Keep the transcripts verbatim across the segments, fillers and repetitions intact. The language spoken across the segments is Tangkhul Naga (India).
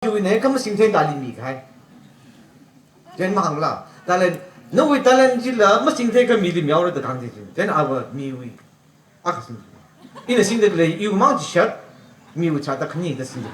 Chiwui eina kha masingthei tali mikahai. Chieina mahāngla. Talent, nawui talent chila masingthei kha mili mihaora da kahāng chi. Chieina ava miwui. Akha sing. Ina singda khalei, iwui mang chishat, miwui chithāda khani da singda.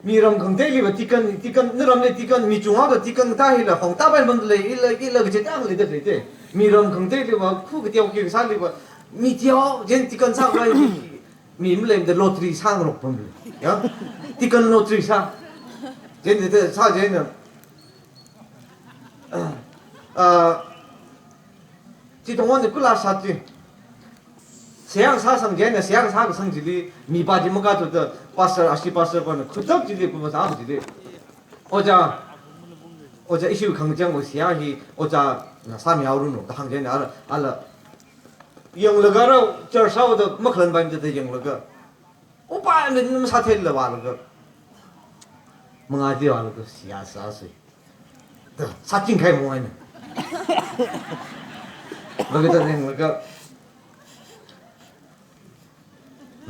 Mi ram khangateiliva tikan, tikan, na ramli tikan, mi chunghaoda tikan ta hila, hong ta bai bam lei, ila, ila kaje ta lei da lei te. Mi ram khangateiliva, khu kateoki kasāliva, mi teo, chieina tikan sākhavai mi, mi maleimada lottery sāngarok pamli. Ya? Tikan lottery sā. Chieina te sā chieina. Ah, ah, chi tongwon ni kula sā chi. Seihā sāsang chieina, seihā sākasang chili, mipā chi makathuda, pastor, ashi pastor pana, khutak chili, kuma sā chili. Ojā, ojā ishiwui khangachang seihā hi, ojāna sāmihaoranu, da hāng chieina, ala, ala. Yanglaga rao, church sāhaoda, makhalan bai mida yanglaga. Upai leimana masātheila vālaga. Mangā chi vālaga, seihā sāsei. Da, sāchingkhai mong eina. Laga da yanglaga.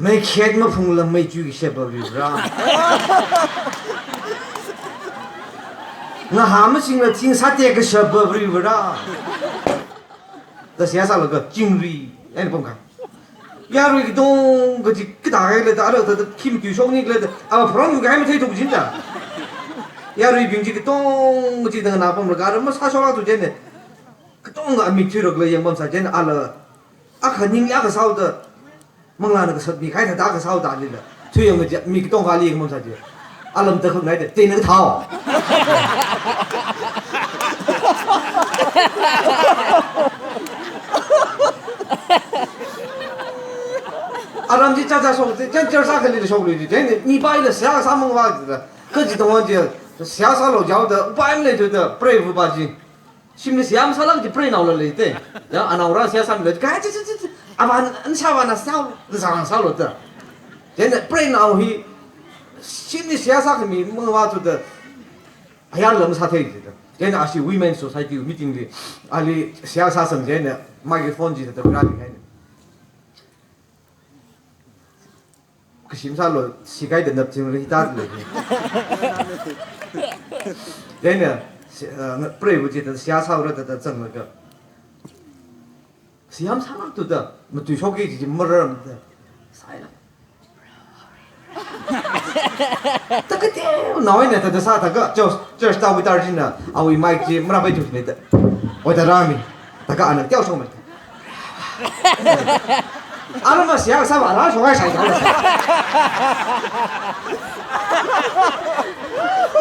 Meikhet maphungla meichui kashap Varivarā. Ngahā machingla ching sātek kashap Varivarā. Da seihā sālaga chingri eina pamkahai. Yarui katong kaji kathāhaile da, ara da, da, khi matui shokni le da, ava pharan kahai matheithu kajina da. Yaruibing chi katong kaji da nganā pamlaga, ara masāshoklakthu chieina. Katong amik thuirakla yangpamsā chieina, ala, akha ningli akha sāhaoda, manglāna kasotmi kahai thāda akha sāhaoda lila. Thuiyang kaji, mi katongkhali yangpamsā chi. Alam ta khangnaida, teina kathao. Aram chi chacha shok, chieina church akhali shoklui chi, chieina mipā hila seihā sāmang vā jila. Kaji tongwon chi, seihā sālu jihaoda, upai maleithuda, preiva pa chi. Shimli seihā masāla kaji preinaola lei te. Ya, anaora seihā sāmila, ka chi, chi, chi, chi. Ava, nashāvāna sālu, nashāvāna sālu da. Chieina preinao hi, shimli seihā sākhami mavāthuda, ayarla masāthei chi da. Chieina ashi Women Society meeting li, ali seihā sāsang chieina, microphone chi da rāmi haina. Kashim sālu, sikaida napchingli hithāda lei. Chieina, si-, uh, preiva chi da seihā sāhaora da, da zanglaga. Seihā masālakthu da, matui shokki kaji maram da. Sāhaila. Da kateonao eina thāda sā thākha, church, church tao guitar china, awui mic chi marāpaithu china da. Oi da rāmi. Thākha ana teoshokmei. Ana ma seihā sāva rāshokhai sai sai.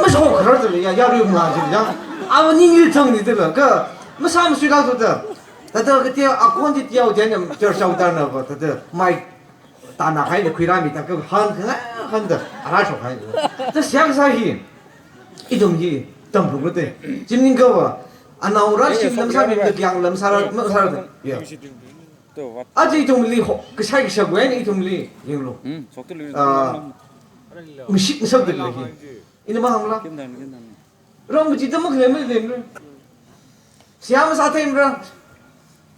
Mashok kharar tala ya, yarui mangā chi ya. Ava ningli zangni tala, kha masā masuilakthu da. Thāda kateo, akhon chi teo, chieina church tao guitar na va, thāda mic tāna haina khuirāmi thākha hān, hān da, rāshokhai. Da seihā kasā hi, ithum hi, tamphungra te. Chi maningakha va, anaora shimli masāmida, yangla masāra, masāra da. Ya. Aja ithumli ho, kashai kashakva eina ithumli, yanglu. Ah, ngashik ngasakda lei hi. Ina mahāngla. Ram kachida makhalei maleimara. Seihā masātheimara.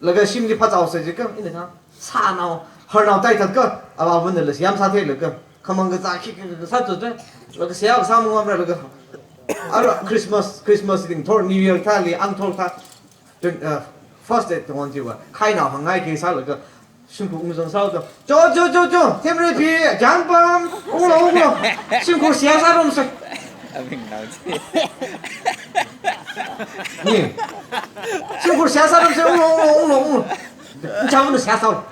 Laga shimli phāchaosei jikha, ina thā. Sānao, harnao tai thākha, avāvana la seihā masātheilaga. Khamang kazā khi, khi, khi, sāthuda. Laga seihā sāmamara laga. Ara Christmas, Christmas ringthor, New Year thāli, angthor thā. Tun, uh, first day tongwon chiva, khainao hāngngai khi sālaga, shimkhur ungzang sāhaoda. Cho, cho, cho, cho, Themreipi, Jangpam, unglo, unglo. Shimkhur seihā sārumsei. Abing nao chi. Ni. Shimkhur seihā sārumsei, unglo, unglo, unglo, unglo. Chāngna seihā sāhaolu.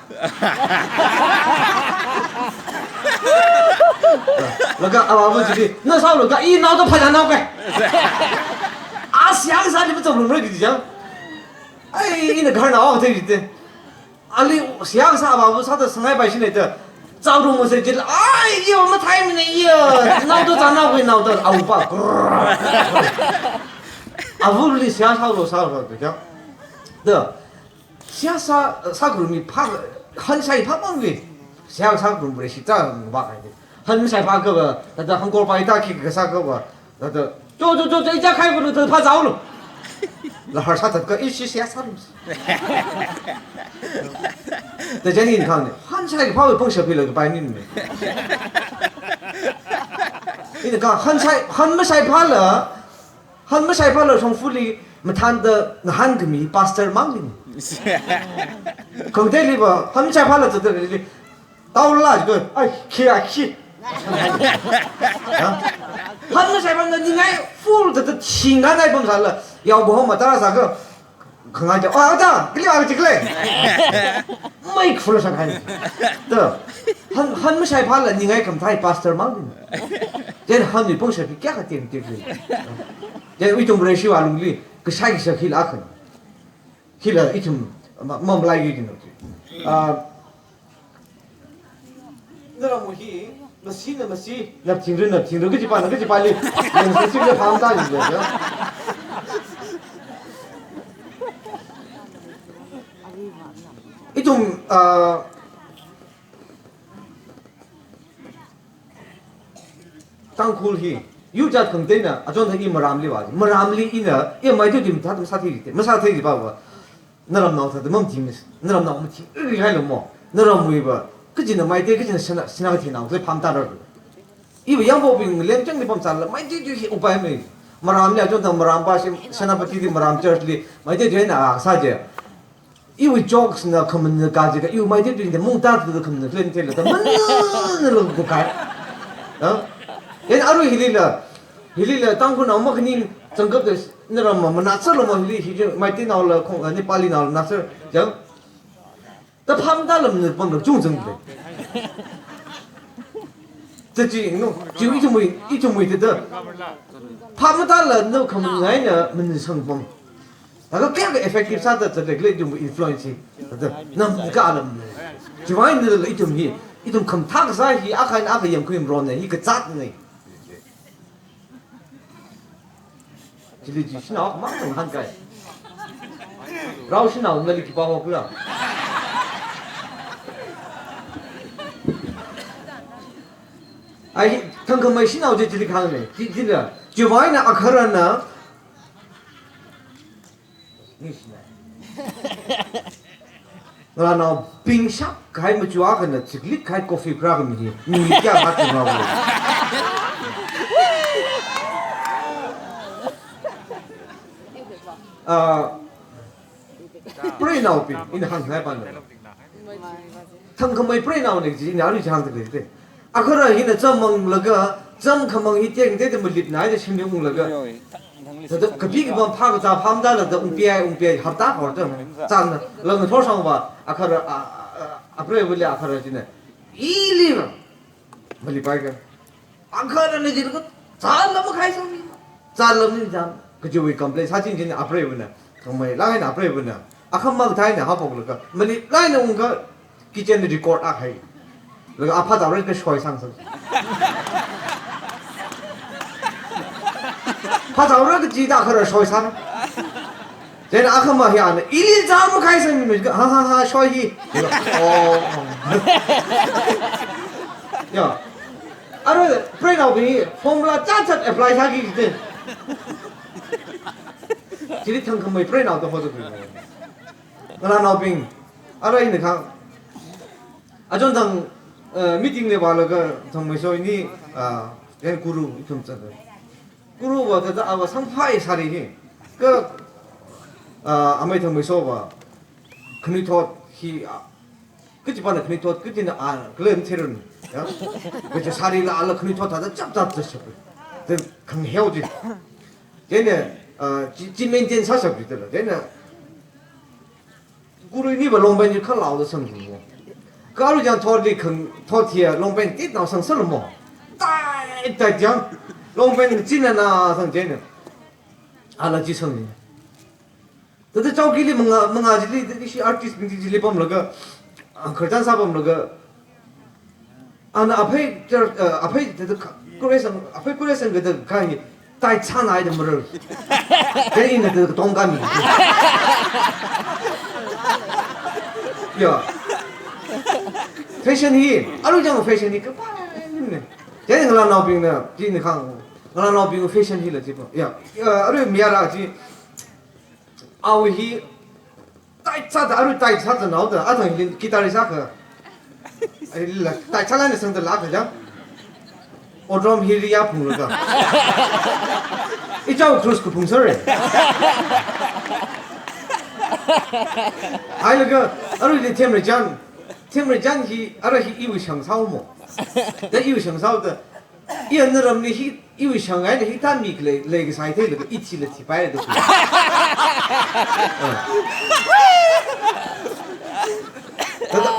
Laga avāva chili, na sāhaolu, kha i naoda phāzānao kai. A seihā sāli machaorumra kaji chang. Ai, ina gharnao thei jite. Ali seihā sā avāva sāda sangai pai shine da. Chaorumsei jila, ai, iya mathāimana iya. Naoda zānao kai naoda, awupa. Avali seihā sāhaolu, sāhaolu da. Da. Seihā sā, sākharummi phā, han shai phāmangli. Seihā sākharum Vareshi ta ngavākahai. Han mashai phākha va, thāda hangkor pai ta khi kasākha va, thāda, cho, cho, cho, cho, ichā khai kulu thāda phāzāhaolu. Lahar sāthatka, ishi shi asam. Da jani ni khang ni, han shaiphāwui pangshap hila kapai ni ni. Ina kha han shai, han mashaiphāla, han mashaiphāla shongfali mathānda ngahānkhami pastor mang ni. Khangateiliva, han mashaiphāla zatda li, taola jiko, ai, khi, ai, khi. Ha? Han mashaiphāla ningai full zatda thinga nai pamsāla, yaobo homa tara sāka, khangai ja, oh, da, kili, ah, jikle. Mai full sāngai. Da, han, han mashaiphāla ningai khamathā pastor mang ni. Jen hanwui pangshap hi kayākha tengtekli. Jen ithum Vareshi alungli, kashai kashak hila khan. Hila ithum ma-, mamalaiki kino. Ah, naramwui hi, masi na masi, napthingra napthingra, kachipāna kachipāli, yangsi sila phamda jiya. Ithum, ah, Tangkhul hi, yur jat khangateina, achon thang i maramli vā. Maramli ina, i Meitei tim thāda masāthei jite. Masāthei jiva vā. Naramnao thāda mamathing, naramnao mathing, ri hailo mo. Naramwui vā. Kachina Meitei, kachina Sena-, Senapati nao, khalei phamda ra. Iva yangpokbing lem changli pamsāla, Meitei tui hi upai mei. Maramli achon thang maram vā shi, Senapati di maram church li, Meitei tui na sā je. Iwui jokes na khamanna kaji kha, iwui Meitei tui na mungta tu khamanna claim theila, ta manna na lo ko kai. Ha? Yen arui hilila, hilila Tangkhulnao makhani zangkap da naram ma, mana sālo mo hili, hi Meiteinaola khong, Nepalinaola na sā, jang. Ta phamda lam na pamla chungchang le. Ta chi, no, chi ithumwui, ithumwui ta ta. Phamda la no khamanna na, man sang pam. Laga kayākha effective sāda zatlei khalei ithum influence hi. Thāda, nam ka alam ne. Chiwui eina ithum hi, ithum khamathā kasā hi, akha eina akha yangkhuimaron ne, hi kazat ne. Chili chi shanao mang tang hāngkai. Rao shanao nali khipā hokla. Ai, thangkhamei shanao chi chili kahāng ne. Chi, chila. Chiwui eina akharana, Ngalānaobing shap kahai machuk akhana chiklit kahai coffee khuirākhami hi. Mi kayā hāthu rao. Ah, preinaobing, ina hāngngai pāna. Thangkhamei preinao ne chi, ina arui chi hāngda lei te. Akhara hina chāmmanglaga, chām khamang hi tengda da malipna da shimli unglaga. Thāda kapi kapam phā kazā phamda la da ungpi ai, ungpi ai hapta hor da. Chāna, lang thor shang vā, akhara, a, a, a, apreiva le akhara china. Ili na. Malipai ka. Akhara na jilka, chāla makhai sāmi. Chāla mi chā. Kajiwui complain sāching china apreivana. Thangmei lang eina apreivana. Akhama kathā eina haophoklaga. Malipai eina ungka kitchen record akhai. Laga apha tau re ka shoi sang sang. Pha tau re kachida akhara shoi sang. Then akhama hi ana, ili chā makhai sāmi, ha, ha, ha, shoi hi. Oh. Ya. Arui, preinaobing hi, formula chāchat apply sāki kite. Chili thangkhamei preinao ta hoda kui. Ngalānaobing, arui ina kha. Achon thang, eh, meeting li vālaga thangmei soi ni, ah, then guru ithum zat. Guruva thāda ava samphai sari hi. Ka, ah, amei thangmei sova. Khanuithot hi, ah, kachipāna khanuithot, kachina, ah, khalem therun. Ya. Kachi sari la ala khanuithot thāda chap chap chap chap. Then khangheo chi. Then, ah, chi, chi maintain sāshap chi thāda. Then, ah, Guru niva longpant chi khalaoda samphung mo. Karu jang thotli khang thot hiya longpant titnao sangsālu mo. Tai, tai jang. Longpant china na sang china. Ala chi sang ni. Thāda chaokili manga, manga chili, thāda ishi artist bing chili pamlaga, ah, khartan sā pamlaga, ana aphei, ter, eh, aphei, thāda kha-, kure sang, aphei kure sang thāda kha hi, tai chānai da marar. Thāda ina thāda tong kami. Ya. Fashion hi, arui jang fashion hi, kapai nim ne. Thāda ngalānaobingna, chi ni khang, ngalānaobing fashion hila chi pa. Ya. Ya, arui miyara chi, Awui hi, tai sāda, arui tai sāda naoda, athang hili guitar sākha. Ai la, tai sālaina sangda lākha jang. Odrām hili ya phunglaga. Ichao cruise kaphung sāra. Ai laga, aruili Themreichan. Themreichan hi, ara hi iwui shang sāomo. Da iwui shang sāoda. Ina ramli hi, iwui shang ai da hi tami khalei, lei kasā theilaga ithila thipai da. Ah. Tada,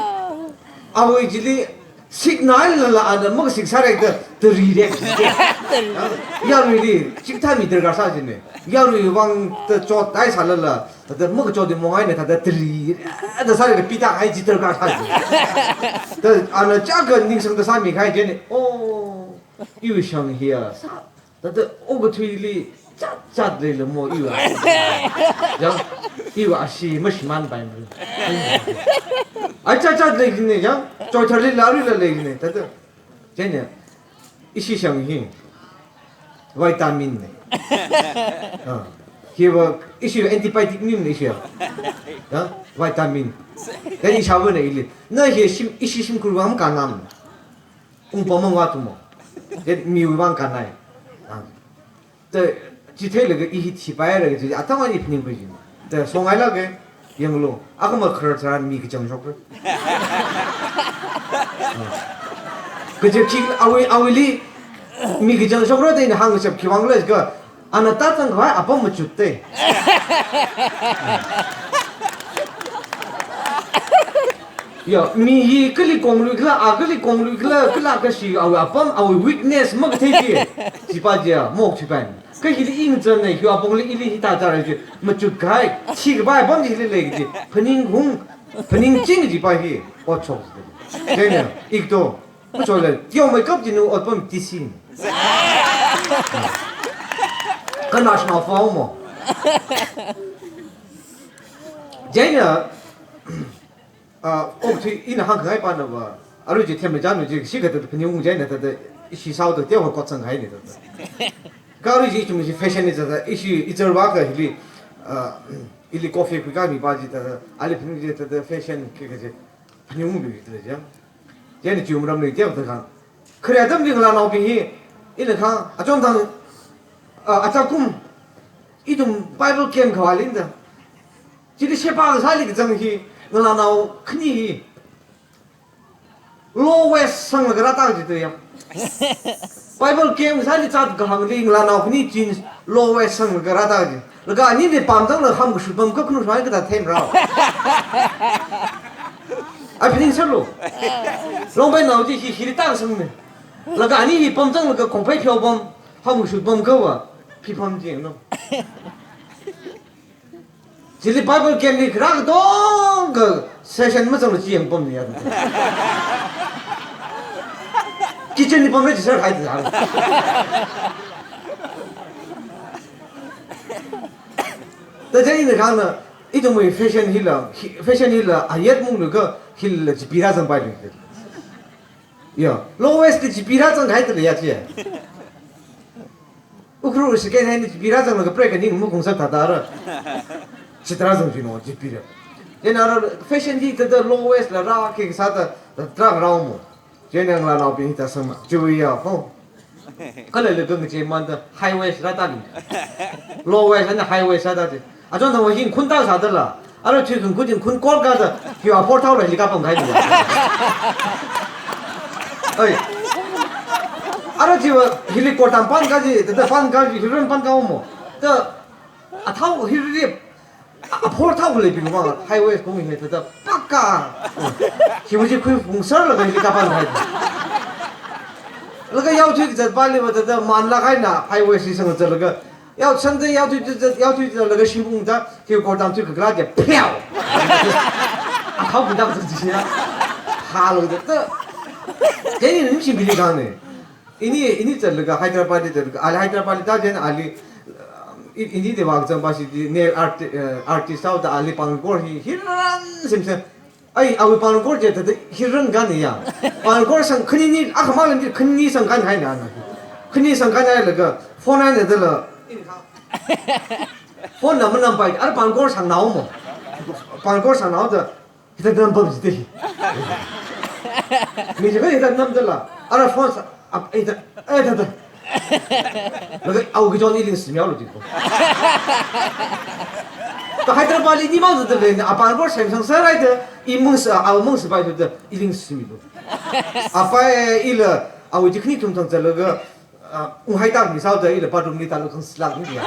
awui chili, signal lala ana makasik sāra da, tari re. Yaruili, chithā mi darkar sā jina. Yaruiwui vang da chot tai sālala, tada makachot di mongai na tada tari, da sāra da pita ai chi darkar sā jina. Da ana chaka ningsang da sāmi kahai jina. Oh, iwui shang hiya, sā. Tada okathuili chat chat leilamo iwui. Jang, iwui ashee mashimānpaimara. Ai chat chat lei jina jang, choitharli la aruila lei jina, tada. Chieina, ishi shang hi. Vitamin na. Ah. Hiva, ishi antibiotic mina ishi. Ah, vitamin. Then ishāvāna ili. Na hi shim, ishi shimkhurwui vang kannam. Ungpam mang vāthumo. Then miwui vang kannai. Ah. Da, chitheilaga i hi thipaira kaji, atam ani phaningpai jina. Da, songailāka, yanglu, akhama kharar tharan mi kachang shokra. Ah. Kaji khi awui, awuili, mi kachang shokra da ina hāngkashap khiwui vang khala jiakha, ana tāzang khavai apam machut te. Ya, mi hi kali konglui khala, a kali konglui khala, kala kashi awui apam, awui weakness makathei chi. Chipa jia, mok chipa. Ka hili ing zan nei, hiwui apongli ili hithā zāra chi, machut kahai, thikhavai apam chi hili lei chi. Phaningung, phaningching chipa hi, otshok. Chieina, ikto, machot le, teomeikap chinu otpam tisin. Kanash ma fao mo. Chieina, ah, okathui ina hāngkhangai pana va, arui chi Themreichan chi, shi kathāda phaningung chieina thāda, ishi sāoda teokha kotsang kahaina thāda. Ka arui chi ichum chi fashion ni thāda, ishi ichar va ka hili, ah, ili coffee khuika mipa chi thāda, ali phaningung chi thāda fashion khe kaji, phaningung bi thāda jang. Chieina chi maramli teokha thāda kha. Khare atamli ngalānaobing hi, ina kha, achon thang, ah, achakum, ithum Bible camp khavāli da. Chili shepa kasāli kazang hi, ngalānao khani hi. Low waist sanglaga rāta ji tu ya. Bible camp kasāli zat kahāngli ngalānao khani jeans low waist sanglaga rāta ji. Laga anili pamzanglaga ham kashut pam ka khanu shwai kathā themrao. Ai phaningsālu. Longpainao chi hi hili tāsangna. Laga ani hi pamzanglaga khongphei pheopam, ham kashut pam kava, phipam jingno. Chili Bible camp li kharā katongkha session mazangla chi yangpamni ya. Kitchen li pamra chi sir hai ta. Tada ina kha na, ithumwui fashion hila, hi, fashion hila, ayat munglu ka hila chipira zangpaili. Ya, low waist li chipira zangkahai tala ya chi. Ukhrul second hand chipira zanglaga break ni mu kung sa thāda ra. Chitra zang jino chipira. Chieina ra fashion hi thāda low waist la rākhe sāda, thāda rao mo. Chieina ngalānaobing hithā sangma. Chiwui ya, ho. Kala le gung che manda high waist rāta ni. Low waist and high waist rāta chi. Achon thang wa hing khun ta sādala. Ara thui khun khun khun kor kada. Hiwa four thousand hili kapam kahai ni. Ai. Ara chiwa hili kor tam pan kaji, thāda pan kaji, hiran pan ka mo. Ta athao hili a, a four thousand leibing wa, high waist kong hi thāda, paka. Hiwa chi khui phungsar laga hili kapam kahai. Laga yao thui kazat pali wa thāda, man la kahaina, high waist hi sangzat laga. Yao Sunday yao thui zat, yao thui zat laga shim ung da, hiwa kor tam thui kakala de, phew. Athao kunda kazat chi ya. Halo da. Chieina nim shim bili kang ne. Ini, ini zatlaga Hyderabad li zatlaga, ali Hyderabad li ta jen ali, uh, i-, ini de wang zang ba shi di nail art, uh, artist tau ta ali pangkor hi, hiran simse. Ai, awui pangkor je ta, ta hiran gan ya. Pangkor sang khani ni, ah, kama lan di khani sang gan hai na na. Khani sang gan hai laga, phone hai na da la. Phone na manampai, ara pangkor sāngnao mo. Pangkor sāngnao da, hithāda nampam jida hi. Mi jiakha hithāda namdala, ara phone sā, ap, hithāda, eh, hithāda. Laga awui kachon ili simiao lo jiko. Ta Hyderabad li nimang zada ve, apangkor semsang sārai da, imung sā, awui mung sāpai da, ili similu. Apai ila, awui jikni tum thang zalaga, ah, unghai tak misao da ila bathroom li talo khang slak ni ya.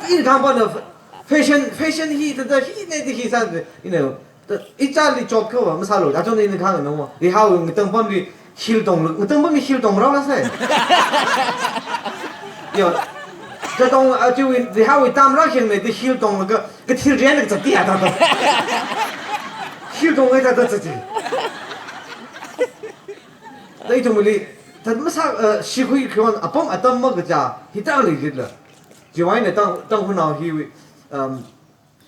Ina khangpa na fashion, fashion hi da da hi ne da hi sā da, ina, da, ichali chop kava masālo, achon ina khang na mo. Rihao ngatangpamli heel tong, ngatangpamli heel tong rao la sai. Yo. Da tong, ah, chiwui, rihao tam ra kheng ne da heel tonglaga, kathil rian ka zati ya da da. Heel tong ngai da da zati. Da ithumli, tad masā, eh, shikhui khion apam atam makaja, hithāda leijila. Chiwui eina Tang, Tangkhulnao hi, um,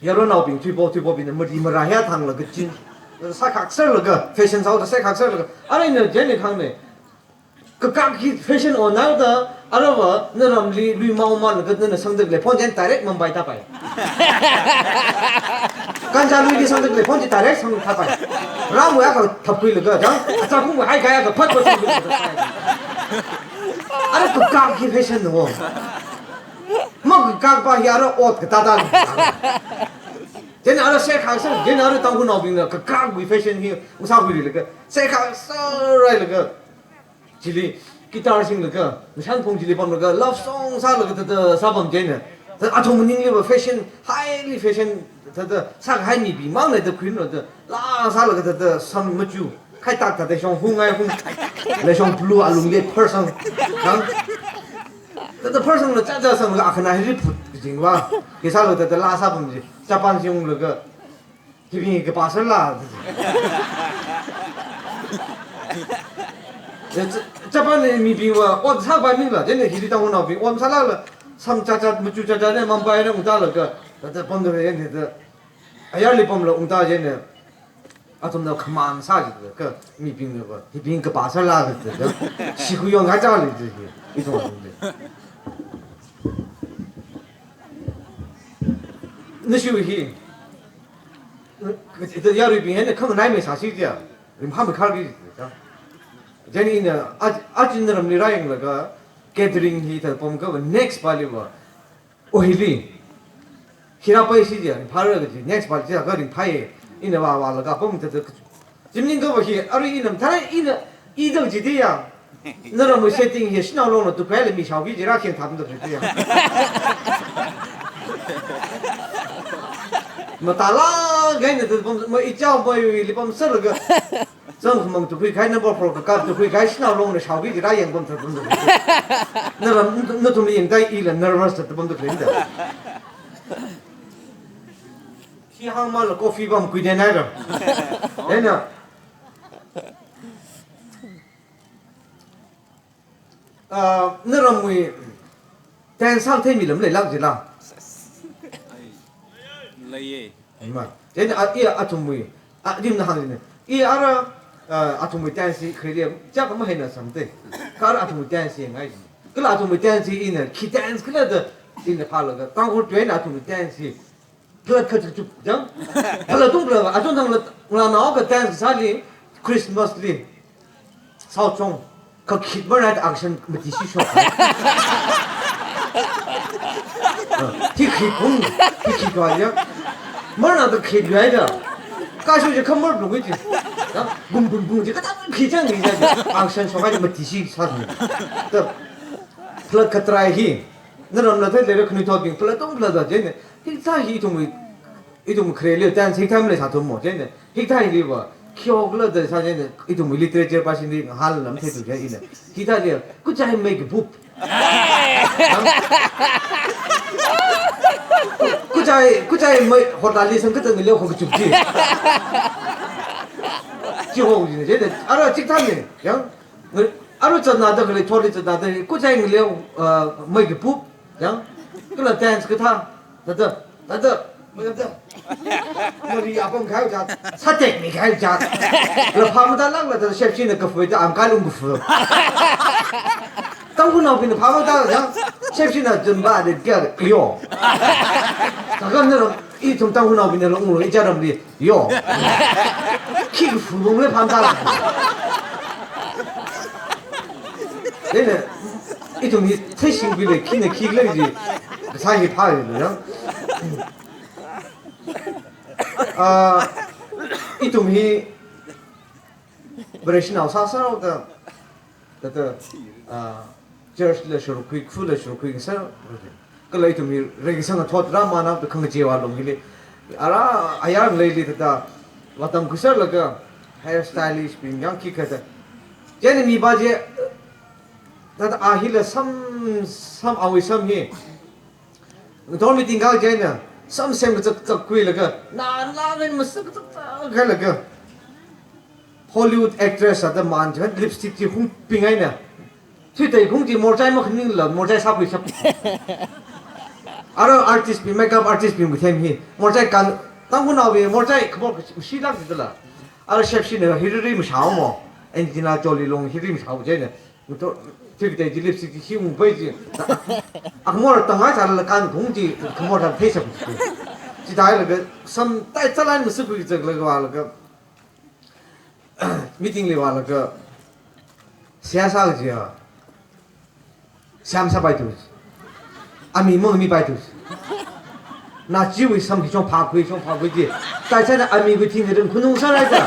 yaronnaobing thuipo, thuipobingna mari mara hia thanglaga chin. Sākhak sārlaga, fashion sāhaoda sākhak sārlaga. Ara ina jene khang ne. Kakak hi fashion owner da, arava, naramli, lui mau man laga, nana sangda lei phone jen direct Mumbai tāpai. Kanja lui li sangda lei phone ji direct sang tāpai. Ram wa ka thap kui laga, jang, acha kum wa hai kaya ka phat phat sang kui laga. Ara kakak hi fashion no. Ma kakak pa hi ara ot ka ta ta. Jen ara sākhak sā, jen ara Tangkhulnaobingna kakak wui fashion hi, usa hui laga. Sākhak sārai laga. Chili guitar singlaga, mashan phong chili pamlaga, love song sālaga thāda sāpam china. Thāda athum maningli va fashion, highly fashion, thāda sākahai mibing mang leida khuilu da, laa sālaga thāda san machu, khai tak thāda shong hung ngai hung, la shong blue alungli phersang, kang. Thāda phersangla chacha sanglaga akhana hiri phut kajing va, khi sālaga thāda laa sāpam chi, Japan singlaga, Hibing kapā sāla. Cha-, Japan li mibing va, ot sāpai mingla, china hili Tangkhulnaobing, ot sālala, sam chacha, machu chacha ne, Mumbai na ungtālaga, thāda pamda ve ne da. Ayarli pamla ungtā china, athumna khaman sā jida, ka mibing va, hibing kapā sāla da, da. Shikhui yong kacha li jida, ithum de. Nashi hi, ita yaruibing eina khanganai mai sāsi jiya, rimham khar ki jiya. Jen ina, aj-, ajin ramli rāyanglaga, gathering hi thāda pam kava next pali va, ohili, hira pai si jiya, phara kaji, next pali jiya, ka ringphai, ina va va laga pam thāda, Chimning kava hi, arui ina, tharai ina, i dang jida ya. Naramwui setting hi, shanao longna tukhaila mi shaoki jira kheng tham dang jida ya. Matala, gai na tu pam, ma i chao ma i li pam sālaga. Zang mang tukhui khai number four kakap tukhui khai shanao longna shaoki jira yang pam tham dang jida. Naram, nathum yang tai ila nervous tham dang jida. Khi hang mala coffee pam kui den ai ra. Ena. Ah, naramwui ten sang thei mi lam leilak jila. Leiye. Ma. Ena, a, iya athumwui. A, dim na hang ne. Iya ara, ah, athumwui ten si khri le. Chak ma hena samte. Kar athumwui ten si ngai. Kala athumwui ten si ina. Khi ten kala da. Ina phalaga. Tangkhul tuen athumwui ten si. Phalat kachuk chuk, jang? Phalat tung phalat, achon thang la, la nao ka dance sāli, Christmas li. Sao chong, ka khit mar night action mati shi shok. Ti khit kung, ti khit wa ya. Mar na ta khit ya da. Ka shu je kamar lu ji. Ya, bum bum bum ji, ka ta khit chang ni ja. Action shok ai mati shi sa. Ta, phalat ka try hi. Naram la thai le ra khnu thot bing, phalat tung phalat da je ne. Hithā hi ithum, ithum khre le, ten sing time le sāthum mo, chieina. Hithā hi va, khiok la da sā chieina, ithum literature pa shin di hal lam the tu chieina. Hithā le, kuchai mai ki bup. Kuchai, kuchai mai hotel li sang ka tang le ho ka chup ji. Chi ho ji ne, chieina. Ara chik tham ne, yang. Aru chatna da kali, tholi chatna da, kuchai ngaleo, ah, mai ki pup, yang, kala dance kathā, thāda, thāda, Mari apam kahai jat, satek mi kahai jat. La phā matālākla da Shepshina kafu da am kalung kafu. Tangkhulnaobingna phā matālākla, Shepshina zumba de kya yo. Kaga naram, ithum Tangkhulnaobingna long lo, ijaram li yo. Khi kafu bung le phā matālākla. Lele, ithum hi thei sing bi le, khina khi le ji. Sa hi phā le ya. Ah, ithum hi Vareshinao sāsārao da, da, da, ah, church la shurkhui, khu la shurkhui sāsāra. Kala ithum hi reisang thot rāmana da khangachee vālung hili. Ara ayar leili da, da, vātamkhui sālaga, hair stylist bing yang khikha da. Chieina mi ba je, da, da, a hila sam, sam awui sam hi. Ngathor meeting kachi eina, sam sem kachak chak khuilaga, nalāngin masak chak chak khuilaga. Hollywood actress sāda man chi, lipstick chi hung ping eina. Thuitei khung chi morchai makhaning la, morchai sākhui shap. Ara artist bing, makeup artist bing buthem hi, morchai kan, Tangkhulnaobing, morchai khamor kashi lāk jidala. Ara Shepshina hi ri mashao mo, Angelina Jolie long hi ri mashao chieina. Ngathor, thuitei chi lipstick chi hung pai chi. Akhamor tangai sālala kan khung chi, khamor thā thei shap chi. Chithālaga, sam tai chalai masak khui chak laga vālaga. Meeting li vālaga. Seihā sā kaji ya. Seihā masāpai tu. Aming mangmi pai tu. Na chiwui sam hi chong phākhui, chong phākhui ji. Tai chana aming gu thing ring khunung sārai ta.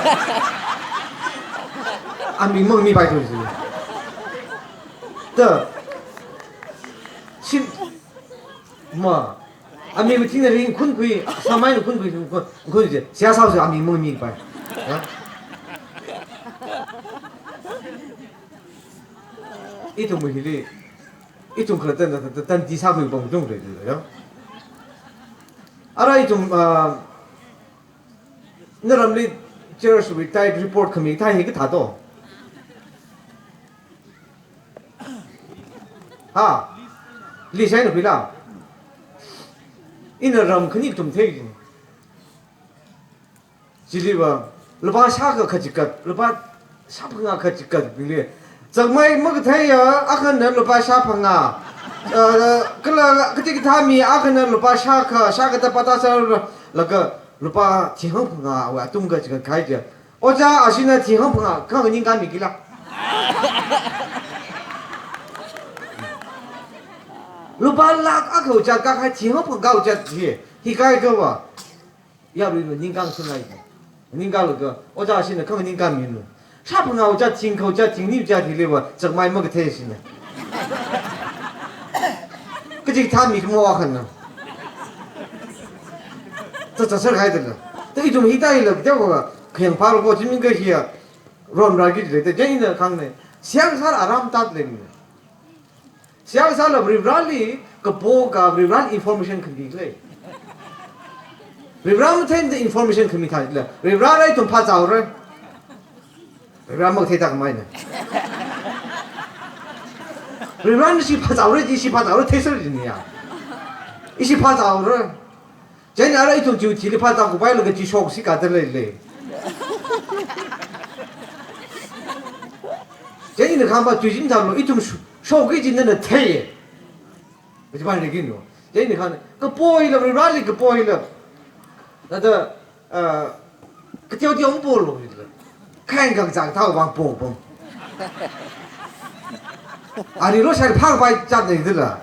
Aming mangmi pai tu. Ta. Sim. Ma. Aming gu thing ring khunkhui, samai ring khunkhui, khun, khun ji. Seihā sāsa aming mangmi pai. Ya. Ithum hili, ithum khala tan, tan, tan, tan ti sākhui bang tung re, ya. Ara ithum, ah, naramli church wui tithe report khami thai hi kathā to. Ha? Li sai na pila. Ina ram khani kathum thei. Chili va, lupā shākha kachikat, lupā shāphangā kachikat bingli. Chakmai makathei ya, akhana lupā shāphangā. Uh, kala kathikathā mi akhana lupā shākha, shākha ta pata sar laga lupā thing hangphangā wa atung kachikat khai ja. Oja ashina thing hangphangā, kha ningkami kila. Lupā lakh akha ucha kakhai thing hangphangā ucha hi, hi kai ka va. Yaruina ningkang sungai. Ningkang laga, oja shina kang ningkang minu. Shāphangā ucha thing kha ucha thing ni ucha thili va, chakmai makathei shina. Kachikathā mi kamo akhana. Ta ta sar khai dala. Ta ithum hi ta hila, ta va, khayang pharo ko, chi ming ka hiya. Ron ra ki le, ta, jai na khang ne. Seihā sāla aram tat le ni. Seihā sāla Varivarali kapo ka Varivarali information khami lei. Varivara mathei da information khami thālei. Varivara rai ithum phāzāura. Varivara makathei ta kamaina. Varivarana ishi phāzāura, ishi phāzāura, theiser jiniya. Ishi phāzāura. Chieina ara ithum chiwui thili phāzā kupai laga chi shok si kata lei lei. Chieina khangpa chiwui jin thālo ithum sho-, shoki jin nana thei. Kaji pan lei kino. Chieina khang, kapo hila, Varivarali kapo hila. Nada, ah, kateo teo polo hila. Khain kang chang thao bang po bang. Ani lo sai phak pai chat nei dila.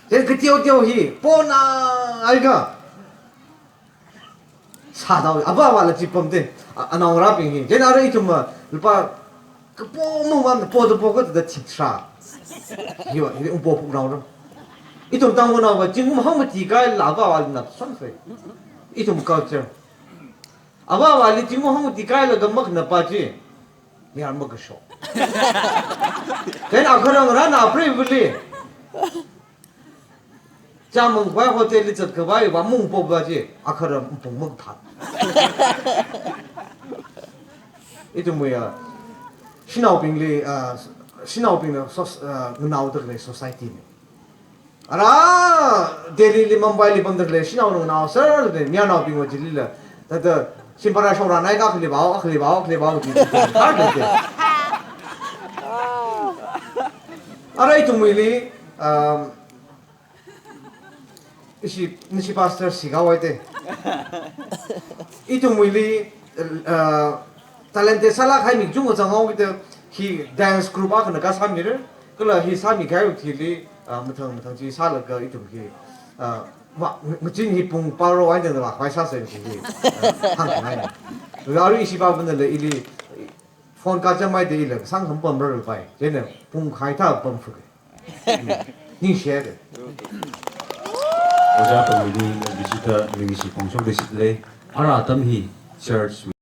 Chieina kateo teo hi, pona ai ka. Sādao, avāvāla chi pamte, a, anaongarābing hi. Chieina ara ithum ma, lupā, kapo mong vam, po da po ka da thik sā. Hiwa, hi ungpo puk rao rao. Ithum Tangkhulnao va, zingkum hangmati kaila avāvāla nap samsai. Ithum culture. Avāvāli zingkum hangmati kaila ga makna pa chi. Miyar makasho. Then akharang rana apre vuli. Chāmang khavai hotel li zat khavai va mung pop va chi, akharam pung mung phat. Ithum muya, shanaobingli, ah, shanaobingna sos-, ah, nganao tak lei society ni. Ara Delhi li, Mumbai li pamda khalei shanao nao sir de, mayarnaobingwui chilila. Thāda shim para shora nai ka khali bao, khali bao, khali bao ji ji. Thāda de. Ara ithumwuili, um, ishi, nashi pastor si ka wai de. Ithumwuili, uh, talented sālāk kahai mi kachungkha zanghaoki da, hi dance group akhana kasāmira, kala hi sāmikahaiwui thili, ah, mathang mathang chi sālaga ithum hi, ah, ma, ma, machine hi pung paro ai da la khwai sāsa hi, ah, hāngkhangaina. Arui ishi pāvana le ili phone kachāmai da ila sāngkhampa marar pai. Chieina pung khai thā pam fuke. Ningshiya de. Ojā Pamili, ningkashi thā, ningkashi pangshok de shitle. Ara atam hi church